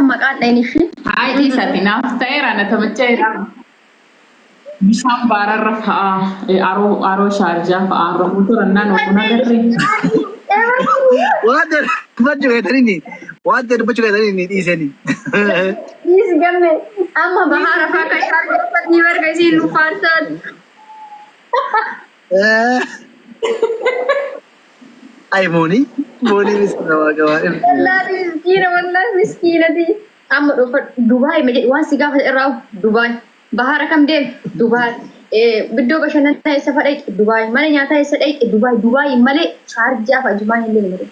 san maqaan dhayin ishii. Hayi dhiisati naaf ta'eera na tamacheera. Bishaan baararra fa'aa aroo aroo shaarjaa fa'aa irra turan naan kun agarre. Waan ta'e dubbachuu keessanii waan ta'e dubbachuu keessanii dhiisanii. Dhiis gamme amma bahaara fa'aa kan shaarjaa ni barga isiin nu faarsaat. Ay moonii moonii miskiina waaqa waa. Wallaahi miskiina wallaahi miskiinati. Amma dhufa Dubaay ma jedhi waan si gaafate irraa Dubaay. Bahara kam deem Dubaay. Iddoo bashannanaa eessa fa dhaqxe Dubaay. Mana nyaataa eessa dhaqxe Dubaay. Dubaay malee shaarjaa fa Ajumaan illee hin jiru.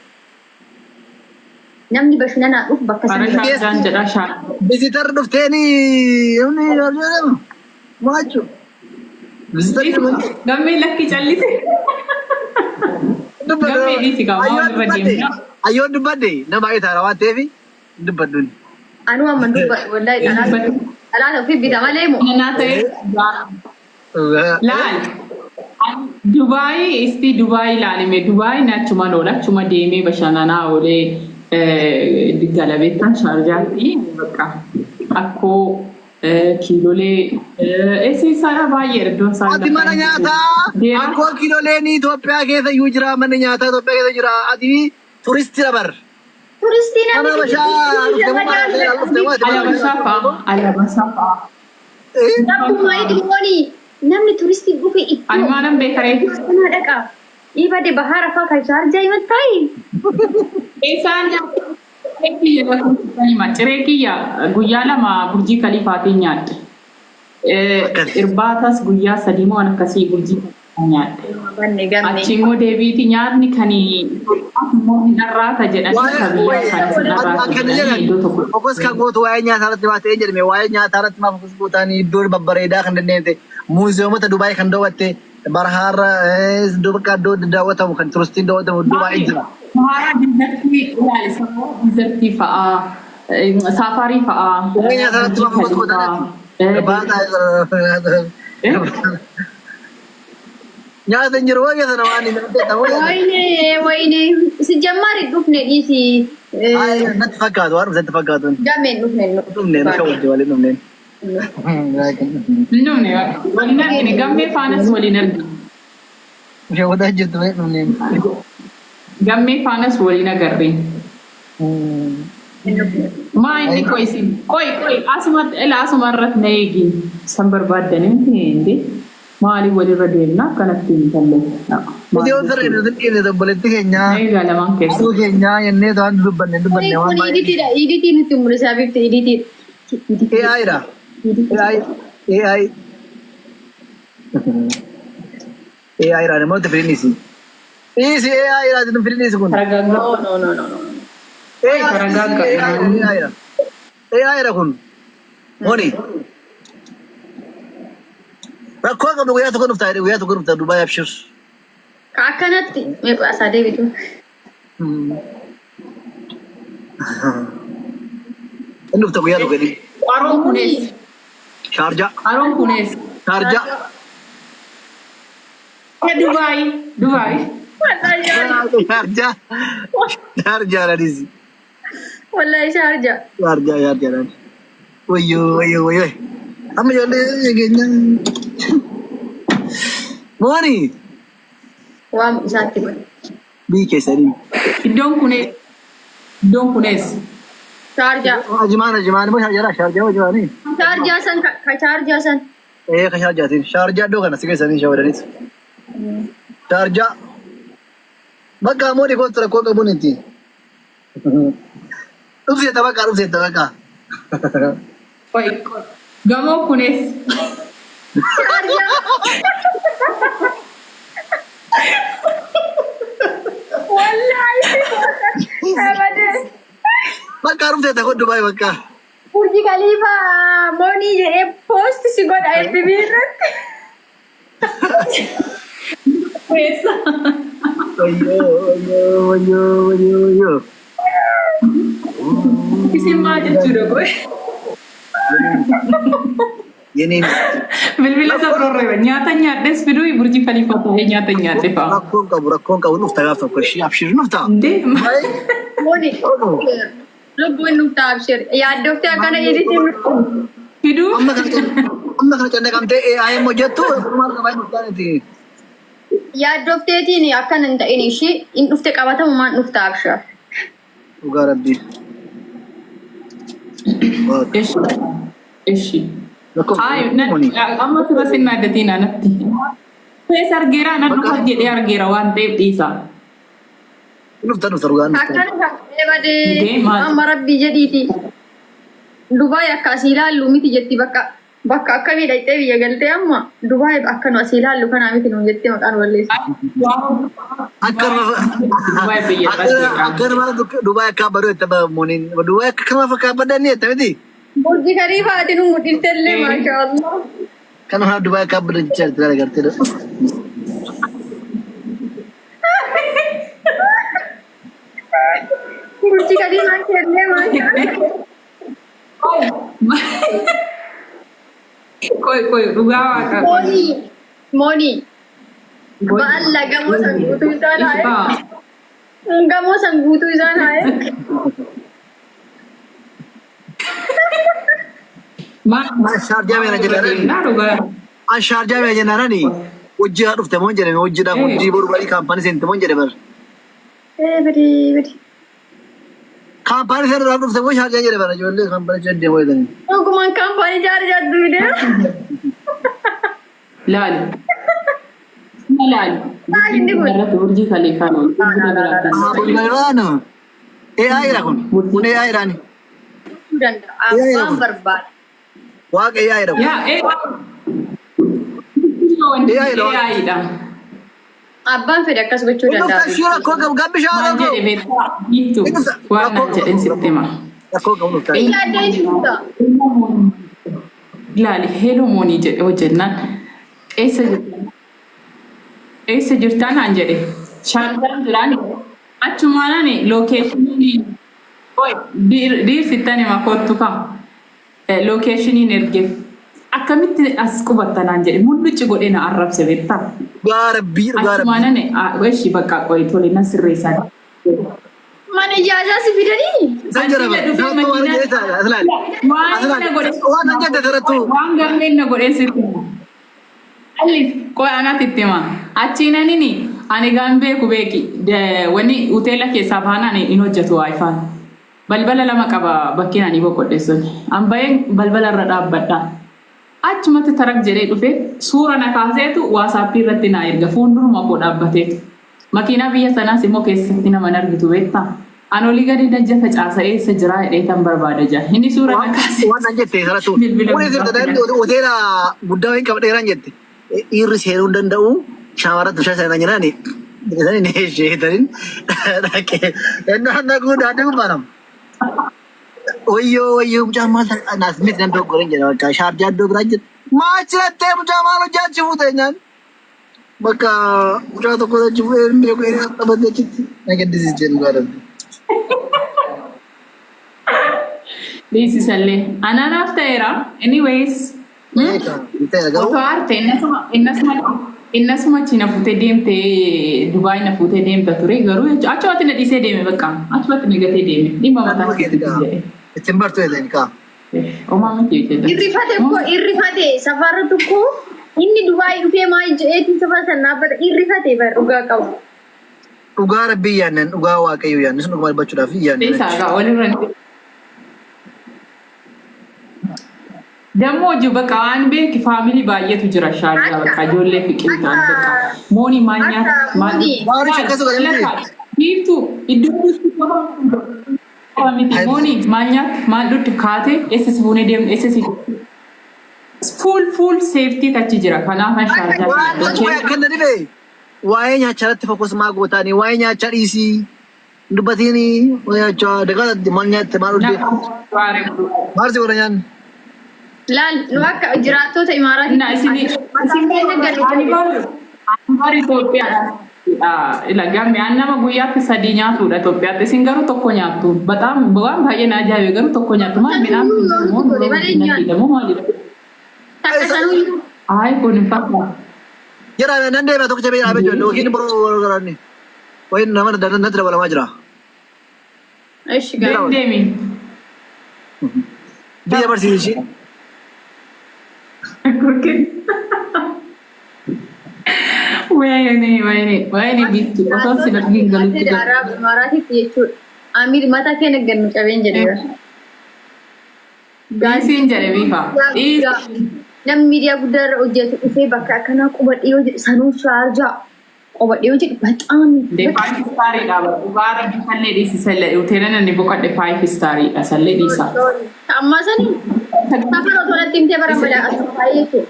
Namni bashannanaa dhufu bakka Ara sana. shaarjaan jedha shaarjaa. Visitor dhufteeni namni jedhamu maachuu. Visitor Gammee lakki callise. Gammee dhiisi kaa waan irra deemna. Ayyoon dubbadde nama baay'ee taara waan ta'eef dubbadduun. Anuu amma dubbadhu wallaahi dhalaata ofii bita malee moo. Nanaa ta'e laal. Dubaayii isti Dubaayii ilaalime Dubaayii achuman oola achuma deemee bashannanaa oolee galabeettaan shaarjaatti bakka akkoo kiilolee eessa isaadha baay'ee iddoon isaa. Ati mana nyaataa akkoo kiiloleen Itoophiyaa keessa iyyuu jira manni nyaataa Itoophiyaa keessa jira ati turistii dabar. Turistii Mana namni bashaa dhuftee moo mana dhuftee moo ati mana Alabashaa fa'a alabashaa fa'a. Akkuma idimooni namni turistii dhufe Ani iddoo maanan beekaree. kanaa dhaqa. Dhiibade bahaara fa'aa kan shaarjaa himattaayi. Isaan ciree kiyya lakkoofsanii ciree kiyya guyyaa lama burjii kaliifaatiin nyaadhe. Irbaatas guyyaa sadii moo waan akkasii burjii kaliifaa nyaadhe. Banne gamme. Achi immoo deebiiti nyaatni kan Itoophiyaaf immoo hin dharraata jedhanii kan biyyaa kanas hin dharraata Akkana jedhanii jedhan iddoo tokko. fokus kan gootu waa'ee nyaataa irratti waa ta'ee jedhame waa'ee nyaataa irratti maa fokus gootaanii iddoo babbareedaa kan dandeente muuziyeemota Dubaay kan daawwatte barahaarra iddoo bakka iddoo daawwatamu kan turistiin daawwatamu iddoo baay'ee jira. Sahaaraa desertii ilaali Sahaaraa desertii fa'aa safari fa'aa Waa'ee nyaataa irratti maa fokus gootaan nyaata hin jiru waa'ee sana waan hin ta'e. Wayne wayne si jammaari dhufne dhiisi. Natti fakkaatu waan dhufte natti fakkaatu. Gammeen dhufne. Dhufne nu shawwadde waliin dhufne. Hin dhufne waliin argine gammee faanas waliin argine. Shawwadaa jirtu waliin dhufne. Gammee faanas waliin agarre. Maa inni qoy isin qoy qoy asuma ila asuma irratti na eegi san barbaaddanii miti hindi maaliif walirra deemna akkanatti hin talle. Nuti yoo sirrii nuti dhiifne obboleetti keenyaa Eegaa lamaan keessa. aduu keenyaa jennee waan dubbanne dubbanne Kun waan kun baay'ee. iditiidha. Iditii nutti mul'isa bifti iditiidha. AI dha. AI AI AI dha namoota firiin isi. Dhiisi AI dha nu firiin isi kun. Taragaaggaa. No no no no no. AI Taragaaggaa. AI dha. AI dha kun. Moni. Rakkoo qabdu guyyaa tokko dhuftaa guyyaa tokko dhuftaa Dubaay abshir. Ka akkanatti meeqa asaa deebitu. Inni dhufta guyyaa tokko jedhi. Aroon kunis. Shaarjaa. Aroon kunis. Shaarjaa. Dubaay. Dubaay. Shaarjaa. Shaarjaa dhadhiisi. Wallahi shaarjaa. Shaarjaa shaarjaa dhadhiisi. Wayyoo wayyoo wayyoo. Amma ijoollee keenya. Mooni. Waan isaatti godhe. Biyyi keessanii. Iddoon kunis. Iddoon kunis. Shaarjaa. Ajimaan ajimaan immoo shaarjaadha shaarjaa ajimaanii. Shaarjaa san ka shaarjaa san. Ee ka shaarjaatiin shaarjaa iddoo kana si keessanii shawadaniis. Shaarjaa. Bakka ammoo dhikootti rakkoo qabuun itti. Dhufseetta bakka dhufseetta bakka. Qoy qoy. Gamoo kunis. Shaarjaa. Wallahi. Bakka dhufseetta kun Dubaay bakka. Burji Khalifa moonii jedhee post si godha FB irratti. Eessa? Wayyoo wayyoo wayyoo wayyoo wayyoo. Isin maal jechuudha qoy? Yeniin Bilbila isa biroo nyaata nyaadhes fiduu Burji Khalifa ta'ee nyaata nyaadhe fa'a. Rakkoon qabu rakkoon qabu dhufta gaaf tokko ishii abshir dhufta. Indee Mooni. Lubbuun nuuf ta'a abshir. Yaaddooftee akkana iditiin Fiduu. Amma kana cannaqamtee AI hojjettu maal qabaa hin dhuftaaniti. Yaaddoofteetiin akkana hin ta'in, ishii hin dhufte, qabatamumaan dhufta, abshir. Dhugaa rabbii. Eshi. Eshi. Ay, amma sirratti hin addatiin anatti. Keessa argeera, nan dhufa jedhee argeera waan ta'eef dhiisa. Dhufta, dhufta, dhugaan dhufta. Akkana kaa'ee badee Ndee maal? Amma rabbii jedhiiti. Dubaay akka asii ilaallu miti jetti, bakka bakka akkamii dhaqxee biyya galtee, amma Dubaay akka nu asii ilaallu kanaa miti nuun jettee maqaan balleessu. Akka Dubaay biyya baddeedha. Akka nama Dubaay akka baduu itti mooniin Dubaay akka kanuma fakkaatu ni jette miti. Burji Khaliifaati nu mudhiftellee, maashaallah. Kanuma Dubaay akka baduu jechaa jirti agartee. Burji Khaliifaan kennee, maashaallah. Qoy, qoy, dhugaa waaqa. Moonii moonii ba'alla gamoo san guutuu isaan haa'e. Gamoo san guutuu isaan haa'e. Shaarjaa meera jedhanii. Naa dhugaa. An Shaarjaa meera jennaanani hojii haa dhufte moon jedhame, hojiidhaaf hojii boru barii kaampaanii seente moon jedhe bar. Ee, bidi bidi. Kaampaanii seenuudhaaf dhufte moo Shaarjaa jedhe bara ijoollee kaampaanii seen deemu jedhanii. Dhugumaan kaampaanii jaari jaattu fidee. Laali. Laali. Maal inni kun? Irratti Burjii Khaliifaa noo. Baanu AI dha kun. Kun AI dhaani. Danda'a. Abbaan barbaada. Waaqa, AI dha kun. Yaa ee. AI dha. AI dha. Abbaan fedhe akkas gochuu Inni danda'a. uffata rakkoo qabu gabbi Maal shaara jedhe beektaa? Biiftu waan naan jedhen sitti hima. Rakkoo qabu dhufta. Biyya adda inni dhufta. Ilaali, "Hello Moonii" jedhe hojjennaan, "Eessa jirta? Eessa jirtaa?" naan jedhe. Shaarjaan jiraan achumaan ani location dhiirsittan hima, kottu kam locationiin ergeef. "Akkamitti as qubatta?" naan jedhe. Mullucci godhee na arrabse, beektaa? Dhugaa rabbii, dhugaa rabbii. Achumaan ani eshi, bakka qoyi, tole, nan sirreessaa. Mana ijaazaa si fidanii? San jira bara. Dhufee Waan makiinaa jedhe waan na godhe waan an jette tarattu. Waan gammeen na godhee sitti hima. Allis qoy, anatti itti hima. Achiin anini ani gaan beeku beeki wanni hoteela keessaa baanaan hin hojjetu WiFiin. Balbala lama qaba bakkeen ani boqodhe sun. An baheen balbala irra dhaabbadha. Achumatti tarak jedhee dhufe, suura na kaaseetu WhatsAppii irratti naa erga, fuulduruma koo dhaabbateetu. Makiinaa biyya sanaas immoo keessatti nama hin argitu, beektaa? An olii gadi najja facaasa, eessa jiraa jedhee tan barbaada jaa. Inni suura na kaasee. Waan an jette tarattu. Bilbila Kun gubbaatti. Hoteela guddaa hin qaba dheeraan jette. Dhiirri seenuu hin danda'u. Shaamarratti bishaan seenaa jirani. Isanii ni isheetaniin dhaqee. Inni naquu daandii gubbaanam. Wayyoo, wayyoo, mucaan maal ta'e naas miti, nan dogoggoreen jedha, bakka Shaarjaa iddoo biraa jira. Maachirattee mucaa maal hojjaachi fuute jennaan. Bakka mucaa tokko achi bu'ee hin beeku, inni taphatee achitti na gaddisiis jedhu gaadhabde. Dhiisisallee. Anaanaaf ta'eera. Anyways. Garuu Otoo aarte innasuma achi na fuutee deemtee, Dubaay na fuutee deemta ture, garuu jechuudha achumatti na dhiisee deeme, bakka achumatti na gatee deeme, dhimma mataa keetii jedhe. Ittiin bartu jedhani kaa. Homaa miti jedha. Irrifate ko, irrifate safara tokko inni Dubaay dhufee maal jedheetiin safara san dhaabbata, irrifate bar, dhugaa qaba. Dhugaa rabbii yaannan, dhugaa waaqayyo yaannan, sun dhuguma dubbachuudhaaf yaannan. Isaa gaa walirra. Dammoo hojii bakka waan beeki, family baay'eetu jira Shaarjaa, bakka ijoollee fiqir ta'an, bakka moonii maal nyaata maal Moonii. Maaliif akkas godhamti? Biiftuu iddoo miti, moonii maal nyaata maal dhugde kaatee eessa si fuunee deemnu, eessa si full safety achi jira, kanaaf an Shaarjaa Waan jira. akka na dhibe, waa'ee nyaachaa irratti focus maa gootaanii? Waa'ee nyaachaa dhiisii dubbatiini, waa'ee nyaachaa dagaatti, maal nyaatte, maal dhugde, maal si godha nyaanni? Laal, nu akka jiraattota Imaaraatti Na isin isin ani bar Itoophiyaadha. Ila gamme an nama guyyaatti sadii nyaatudha Itoophiyaatti. Isin garuu tokko nyaattu. Bataam waan baay'ee na ajaa'ibe, garuu tokko nyaattu. Maal midhaan kun jiru moo moo maalidha? Takka sanuu Ayi, kun hin fakkaatu. Jira, nan deema, tokkicha biyya dhaabee jiru yookiin boroo garaanni wayin nama natti dabalamaa jira. Ishi gaarii. Deemi. Biyya barsiisi ishii. Wayne wayne wayne biiftu osoo sin argin galutti galu. Arab Imaaraatitti jechuudha. Amiir mataa kee naggannu cabeen jedheera. Dhiisiin jedhe biifa. Dhiisi. Namni miidiyaa guddaa irra hojjetu dhufee bakka akkanaa qubadhee yoo jedhu sanuu Shaarjaa qubadhee yoo jedhu በጣም De five stariidha dhugaa rabbi sallee dhiisi sallee hoteela inni boqodhe five stariidha sallee dhiisa. Ammaa sanii safara otoo natti himtee bara madaa as taa'ee jechuudha.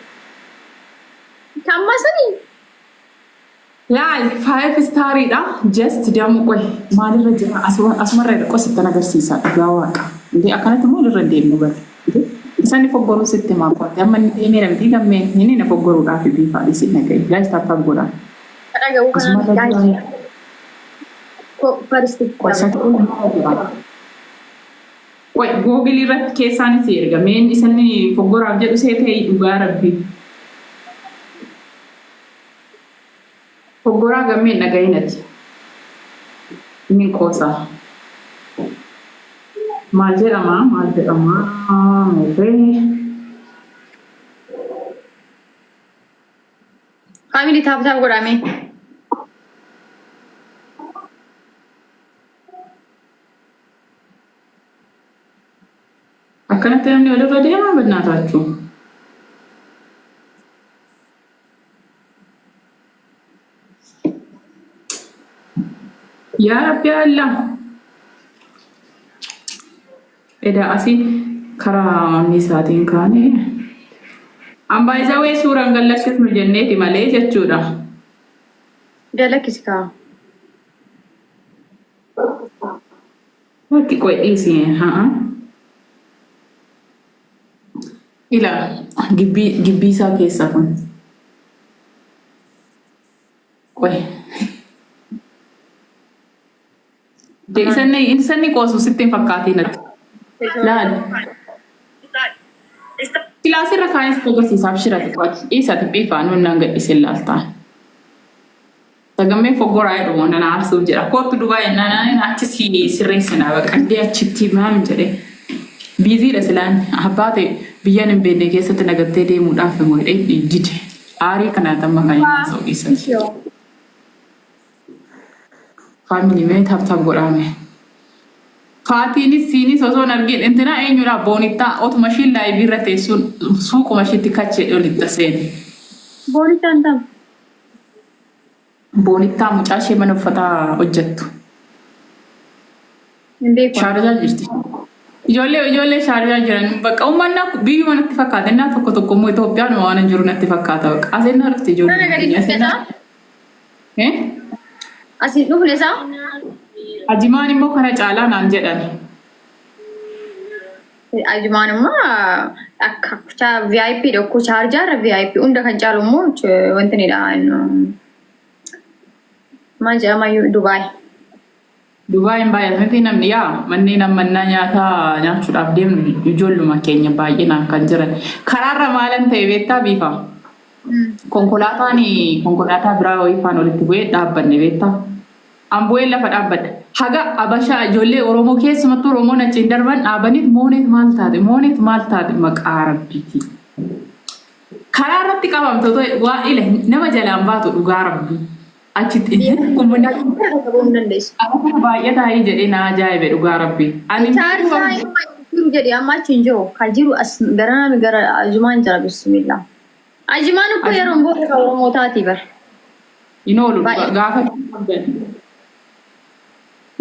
Ammaa sanii Laal five stariidha just damu qoy maalirra jira asumarra jedha qosittan agarsiisa dhugaa waaqa. Indee akkanatti immoo irra deemnu bara. Isaan foggoruu sitti himaa qote amma inni deemeera miti gammeen inni na foggoruudhaaf biifaa dhiisi nagaye guys tap tap godhaa. Dhaga'uu kanaan Asumarra jira. First. Qoy Google irratti keessaanis erga meen isanni foggoraaf jedhu see ta'e dhugaa rabbi. Foggoraa gammeen dhaga'inati. Inni qoosa. Maal jedhama? Maal jedhama? Mobee. Family, tap tap godhame. Akkanatti namni walirra deemaa bannaataachuu. Yaa Rabbi Allah. Edaa asii karaa wanni isaatiin kaane. Ambaayizawee suuraan gallaksifnu jenneeti malee jechuudha. Galakkisi kaa. Bakki qoy dhiisi haa. Ila gibbii gibbii isaa keessaa kun. Qoy. Isanni qoosu sitti hin fakkaatiin ati. Laal. Kilaasirra kaanis agarsiisaaf shirati qo'ati. Dhiisati biifaa nuun naan gadhiisee laaltaa. Sagammee foggoraa jedhu nan aarsuuf jedha. Kootu Dubaay naan achi si sirreessinaa baqa. Indee achitti maam jedhe. Biiziidha silaan abbaa ta'e biyyan hin beekne keessatti nagattee deemuudhaaf immoo jedhee dide. Aarii kanaa amma kan inni haasa'u dhiisati. Family, mee tap tap godhaame. Faatiinis siinis osoo hin argin intina eenyudha boonittaa otuma ishiin live irra teessuun suuquma ishiitti kachee olitti seene. Boonittaan tam. Boonittaa mucaa ishee mana uffataa hojjettu. Hin beeku. Shaarjaa jirti. Ijoollee Shaarjaa jiran bakka uummanni biyyuma natti fakkaata. Innaa tokko tokko immoo Itoophiyaan waan hin jiru natti fakkaata. Bakka asennaa dhufti Kana ijoollee. gadi dhufte isaa? Eh? Asiin dhufne isaa? Ajimaan immoo kana caalaa naan jedhan. Ajumaan immoo akka VIP dhokku Shaarjaa irra VIP hunda kan caalu immoo wanti ni dha. Maal jedhama iyyuu Dubaay. Dubaayin baay'atanii namni yaa manneen ammannaa nyaataa nyaachuudhaaf deemnu ijoolluma keenya baay'inaan kan jiran. Karaarra maalan ta'e beektaa biifa? Konkolaataan konkolaataa biraa wayii faan walitti bu'ee dhaabbanne beektaa? An bu'ee lafa dhaabbadha. Haga Abashaa ijoollee Oromoo keessumattuu Oromoon achiin darban dhaabaniit mooneet maal taate mooneet maal taate maqaa rabbiiti. Karaa irratti qabamtu waa ila nama jalaan baatu dhugaa rabbi. Achitti uummanni Qabuu hin dandeessu. baay'ataa jedhee na ajaa'ibe dhugaa rabbi. Ani Shaarjaa jiru jedhe amma achi hin jiru. Kan jiru as gara nami gara Ajumaan jira bismillah. Ajumaan ukkoo yeroo booda kan Oromoo taati bara. Hin oolu Baay'ee. gaafa qabdan.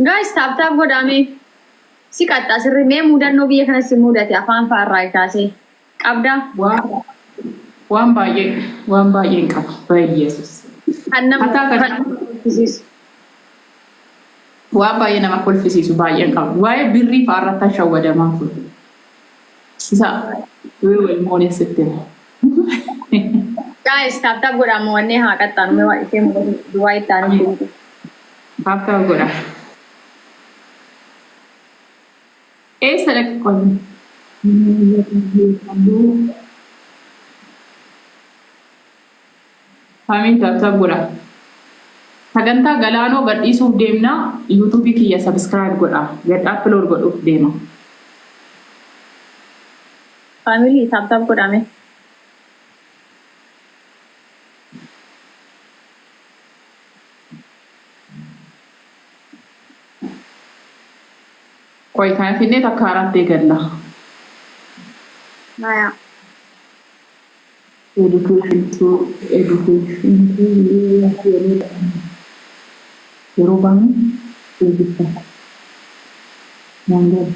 Guys, tap tap godhame. Si qaxxaa sirrii mee mudannoo biyya kanatti mudate afaan faarraa kaasee qabdaa. Waan baay'ee waan baay'een qaba. Baay'eesus. Kan nama Hataa kan kan nama kolfisiisu. Waan baay'ee nama kolfisiisu baay'een qaba. Waa'ee birrii fa'aarratti shawwadamaa ture. Isa wal moonessitti. Guys, tap tap godhamu wanneen haa qaxxaanu mee waa ishee mudatu duwwaa itti aanu deemtu. Tap tap godha. Eessa dhaqe qonni? Family, tap tap godha. Sagantaa galaanoo gadhiisuuf deemna. YouTubeii kiyya subscribe godha. Gad upload godhuuf deema. Family, tap tap godhame. Qoy, kana finnee takka haaraatti eegalla. Naya. Education to education to yeroo baanu eeggisa. Naan.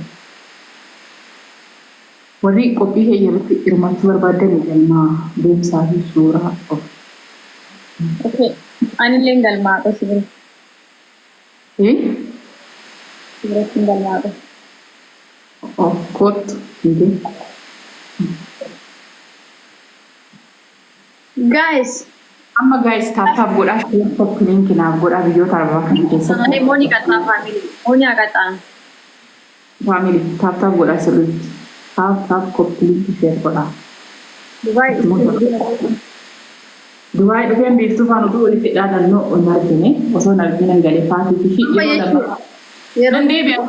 Warri qophii keenya irratti hirmaachuu barbaadan galmaa deemsaa fi suuraa of. Okay. Anillee galmaa qosi bira. Eh? Si biratti hin galmaa qosi. Oh, kootu. Indee. Guys. Amma guys, tap tap godhaa, share, copy link naaf godhaa biyyoota arabaa kana keessatti. Mooni qaxxaa, family. Mooni haa qaxxaan. Family, tap tap godhaa sirriitti. Tap tap, copy link, share godhaa. Dubaay. Dubaay dhufeen biiftuu faana utuu walitti dhaadannoo hin argine, osoo hin argine galee faatii fi Amma yeroo jechuudha. lama. Yeroo Nan deebi'a.